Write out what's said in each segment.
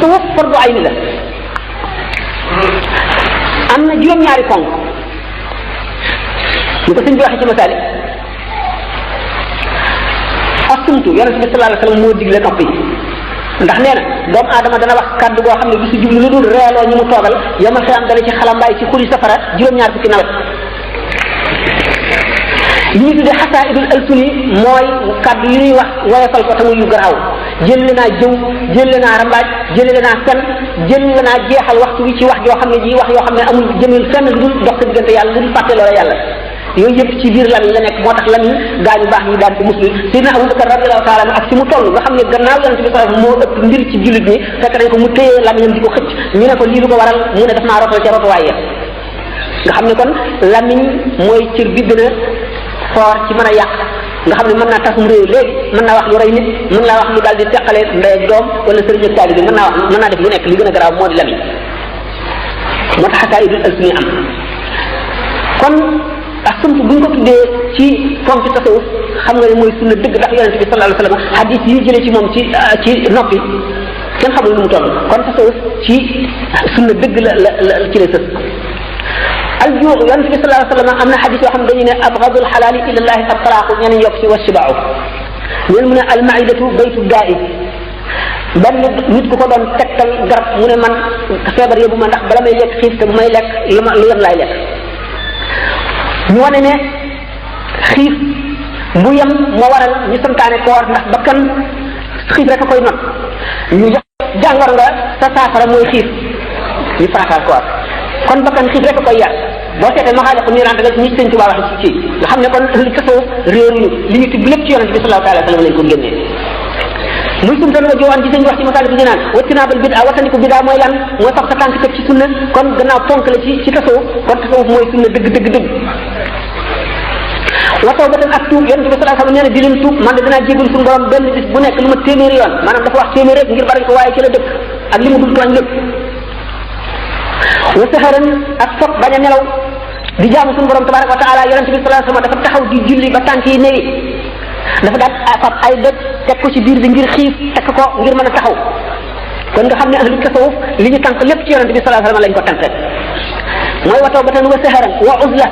tasawuf fardu ayni la am na juróom-ñaari ponk ñu ko sëñ bi waxee ci masaali asumtu yonente bi sallallahu alayhi wasallam moo digle noppi ndax nee na doomu aadama dana wax kàddu goo xam ne du si jublu lu dul reeloo ñi mu toogal yamal xëy am dale ci xalambaay ci xuri safara juróom-ñaar fukki nawet li ñu tuddee xasaidul alsuni mooy kàddu yi ñuy wax woyofal ko tamuy yu garaaw jëlle naa jëw jëlle naa rambaaj jëlle naa fen jëlle naa jeexal waxtu wi ci wax joo xam ne ji wax yoo xam ne amul jëmil fenn lu dul dox sa diggante yàlla lu dul fàtte loola yàlla yooyu yëpp ci biir lamiñ la nekk moo tax lamiñ gaañu baax ñi daan ko muslim Seydina Abubakar radiyallahu taala anhu ak si mu toll nga xam ne gannaaw yonente bi sallallahu alayhi wasallam moo ëpp mbir ci jullit ñi fekk nañ ko mu téye lamiñam di ko xëcc ñu ne ko lii lu ko waral mu ne daf maa rotal ca rotuwaay ya nga xam ne kon lamiñ mooy cër bi gën a foor ci mën a yàq nga xam ne mën naa tasum réew léegi mën naa wax lu rey nit mën naa wax lu daal di teqale ndey ak doom wala sëriñ ak taalibe mën naa def lu nekk li gën a garaaw moo di lamiñ moo tax xasaayidul alsuni am kon asumtu bu ñu ko tuddee ci fonk ci tasawuf xam nga ne mooy sunna dëgg ndax yonente bi sallallahu alayhi wasallam hadith yi jëlee ci moom ci noppi kenn xamul nu mu toll kon tasawuf ci sunna dëgg la ci la sës aljuux yonente bi sallallahu alayhi wasallam am na hadith yoo xam ne dañu ne abghadul xalaali ila llahi at-talaaqu ñeneen yokk ci washibaau ñeen mu ne almaidatu baytu daa'i benn nit ku ko doon tegtal garab mu ne man feebar yóbbu ma ndax bala may lekk xiif te bu may lekk lu yem laay lekk ñu wane ne xiif bu yem moo waral ñu santaane koor ndax bakkan xiif rek a koy not ñu jàngoro nga sa saafara mooy xiif ñu farataal koor kon bakkan xiif rek a koy yar boo seetee maxaale ko niirante nga ñi sëñ Tuubaa wax ci nga xam ne kon li tasawuf réeruñu li ñu tudd lépp ci yonente bi sallallahu alayhi wa sallam lañ ko génnee muy sumtan wa jowaan ci sëñ wax ci masaali bi naan wattinabal bida wattandiku bida mooy lan mooy sax sa tànk teg ci sunna kon gannaaw ponk la ci tasawuf kon tasawuf mooy sunna dëgg wa tawbatan ak tuub yonente bi sallallahu alayhi wa sallam nee na di leen tuub man de danaa jégalu suñu borom benn bis bu nekk lu ma téeméeri yoon maanaam dafa wax téeméer rek ngir bari ko waaye ci la dëkk ak li mu dul tooñ lépp wa saharan ak foog bañ a nelaw di jaamu suñu borom tabaraka wa taala yonente bi sallallahu alayhi wa sallam dafa taxaw di julli ba tànk yi newi dafa daal fab ay dëkk teg ko ci biir bi ngir xiif teg ko ngir mën a taxaw kon nga xam ne ahlu tasawuf li ñu tànk lépp ci yonente bi sallallahu alayhi wa sallam lañ ko tànk rek mooy wa tawbatan wa saharan wa uzla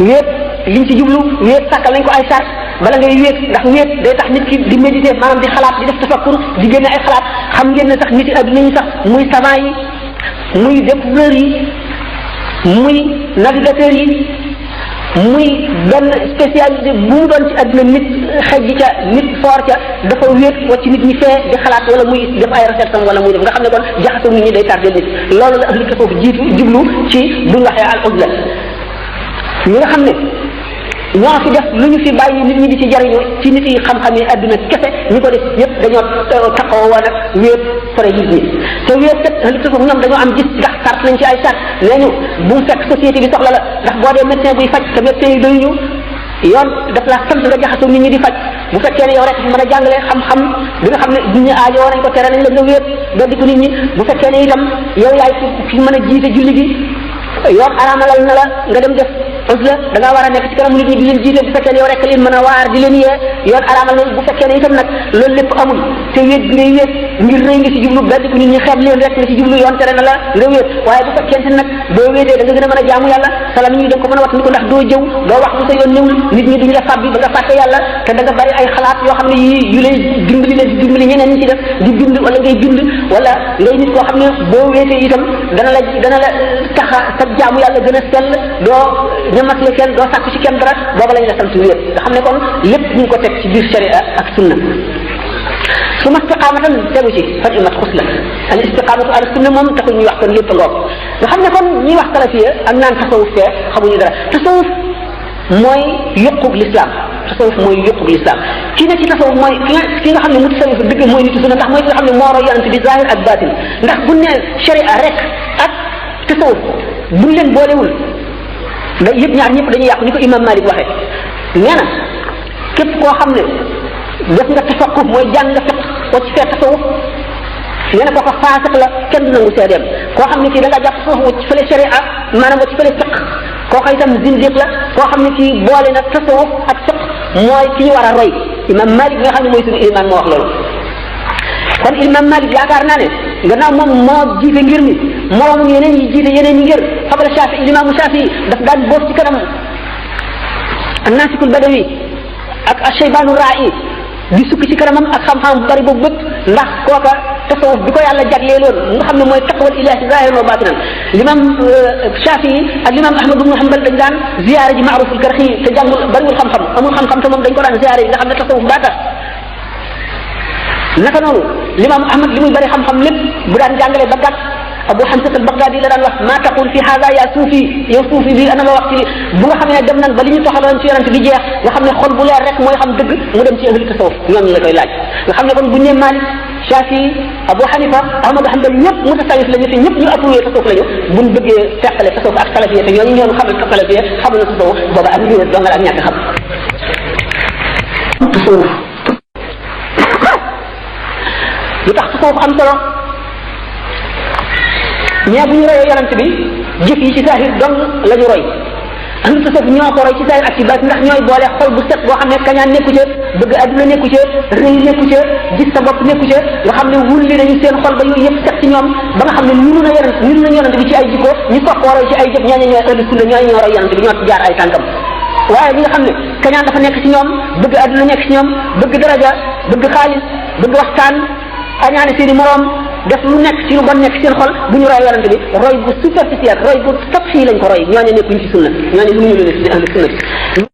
wéet liñ ci jublu wéet sàkkal nañ ko ay sart bala ngay wéet ndax wéet day tax nit ki di méditer maanaam di xalaat di def tafakkur di génne ay xalaat xam ngeen ne sax nit yi adduna yi sax muy savant yi muy découvreur yi muy navigateur yi muy benn spécialité bu mu doon ci adduna nit xej ca nit foor ca dafa wéet wacc nit ñi fee di xalaat wala muy def ay recherche am wala muy def nga xam ne kon jaxasoo nit ñi day tardé nit loolu la ahlu tasawuf jiitu jublu ci buñ waxee al uzla ñi nga xam ne ñoo fi def lu ñu fi bàyyi nit ñi di ci jariñu ci nit yi xam-xam yi adduna kese ñi ko def ñëpp dañoo taxaw woon ak wéet fare nit ñi te wéet kat li tasawuf ñoom dañoo am gis ndax sart nañ ci ay sart nee ñu bu mu fekk société bi soxla la ndax boo dee médecin buy faj te médecin yi doyuñu yoon daf la sant nga jaxasoo nit ñi di faj bu fekkee ne yow rek fi mën a jàngale xam-xam bi nga xam ne nit ñi aajoo nañ ko tere nañ la nga wéet doo ko nit ñi bu fekkee ne itam yow yaay fi mën a jiite julli gi yoon araamalal na la nga dem def uzla da ngaa war a nekk ci kanam nit ñi di leen jiite bu fekkee ne yow rek leen mën a waar di leen yee yoon araamal na bu fekkee ne itam nag loolu lépp amul te wéet ngay wéet ngir rëy nga ci jublu benn ko nit ñi xeeb leen rek nga ci jublu yoon tere na la nga wéet waaye bu fekkente nag boo wéetee da nga gën a mën a jaamu yàlla salam ñi da nga ko mën a wat ni ko ndax doo jëw doo wax lu sa yoon newul nit ñi duñu la fàbbi ba nga fàtte yàlla te da nga bari ay xalaat yoo xam ne yii yu lay dimbali leen di dimbali ñeneen ñi ci def di bind wala ngay bind wala ngay nit koo xam ne boo wéetee itam dana la taxa sa jaamu yàlla gën a sell doo ñamatle kenn doo sàkku ci kenn dara booba lañ la sant wéet nga xam ne kon lépp ñu ngi ko teg ci biir sharia ak sunna su ma istiqaamatan tegu ci fan imat xus la al istiqaamatu ala sunna moom taxul ñuy wax kon lépp ngoog nga xam ne kon ñuy wax salafiya ak naan tasawuf fee xamuñu dara tasawuf mooy yuqub l'islam tasawuf mooy yuqub l'islam kii ne ci tasawuf mooy ki nga xam ne mutasawif dëgg mooy nitu sunna ndax mooy ki nga xam ne moo roy yonent bi zahir ak batin ndax bu ne sharia rek ak tasawuf buñ leen boolewul da yëpp ñaar ñëpp dañuy yàqu ni ko imam Malik waxee nee na képp koo xam ne def nga tafaquf mooy jàng nga fiq wacc fee tasawuf nee na kooka faasiq la kenn du nangu seedeem koo xam ne kii da ngaa jàpp tasawuf wacc fële sharia maanaam wacc fële fiq kooka itam zindiq la koo xam ne kii boole na tasawuf ak fiq mooy ki ñu war a roy imam Malik nga xam ne mooy suñu imam moo wax loolu kon imam Malik yaakaar naa ne gannaaw moom moo jiite ngir mi moroom yeneen yi jiite yeneen yi ngir xabala Shafi imaamu Shafi daf daan boof ci kanam Nasikul Badawi ak Ashaybaanu Ra'i di sukk ci kanamam ak xam-xam bu bari boobu bëpp ndax kooka tasawuf bi ko yàlla jagleeloon nga xam ne mooy taqwal ilahi zahiran wa batinan l'imam Shafi ak l'imam Ahmad ibn Hanbal dañ daan ziyaare ji Ma'ruf al-Karxi te jàngul bariwul xam-xam amul xam-xam te moom dañ ko daan ziyaare yi nga xam ne tasawuf baa tax naka noonu l'imam Ahmad li muy bari xam-xam lépp bu daan jàngale ba gàtt Abu Hamza al-Baghdadi la daan wax ma taqul fi hada ya suufi yow suufi bi ana la wax ci bu nga xam ne dem nañ ba li ñu toxaloon ci yonent bi jeex nga xam ne xol bu leer rek mooy xam dëgg mu dem ci ahli tasawuf ñoom la koy laaj nga xam ne kon bu ñu nee Malik Shafi Abu Hanifa Ahmad Hanbal ñëpp mutasawif lañu te ñëpp ñu approuvé tasawuf lañu buñ bëggee teqale tasawuf ak salafiyya te ñooñu ñoon xamal salafiyya xam na tasawuf booba ak ñu dongal ak ñàkk xam tasawuf lu tax tasawuf am solo ñee bu ñu royee yonent bi jëf yi ci saahir dong la ñu roy ahlu tasawuf ñoo ko roy ci saahir ak ci baat ndax ñooy boole xol bu set boo xam ne kañaan nekku ca bëgg adduna nekku ca rëy nekku ca gis sa bopp nekku ca nga xam ne wulli nañu seen xol ba yooyu yëpp set ci ñoom ba nga xam ne niru nañ yonent bi ci ay jikko ñu soog koo roy ci ay jëf ñooñu ñooy ahlu sunna ñooñu ñoo roy yonent bi ñoo ci jaar ay tànkam waaye ñi nga xam ne kañaan dafa nekk ci ñoom bëgg adduna nekk ci ñoom bëgg daraja bëgg xaalis bëgg waxtaan añaane seeni moroom def lu nekk ci lu bon nekk seen xol bu ñu roy yonent bi roy bu superficiel roy bu tap fii lañ ko roy ñooñu nekkuñ ci sunna ñooñu mënuñu leen ci ahlu sunna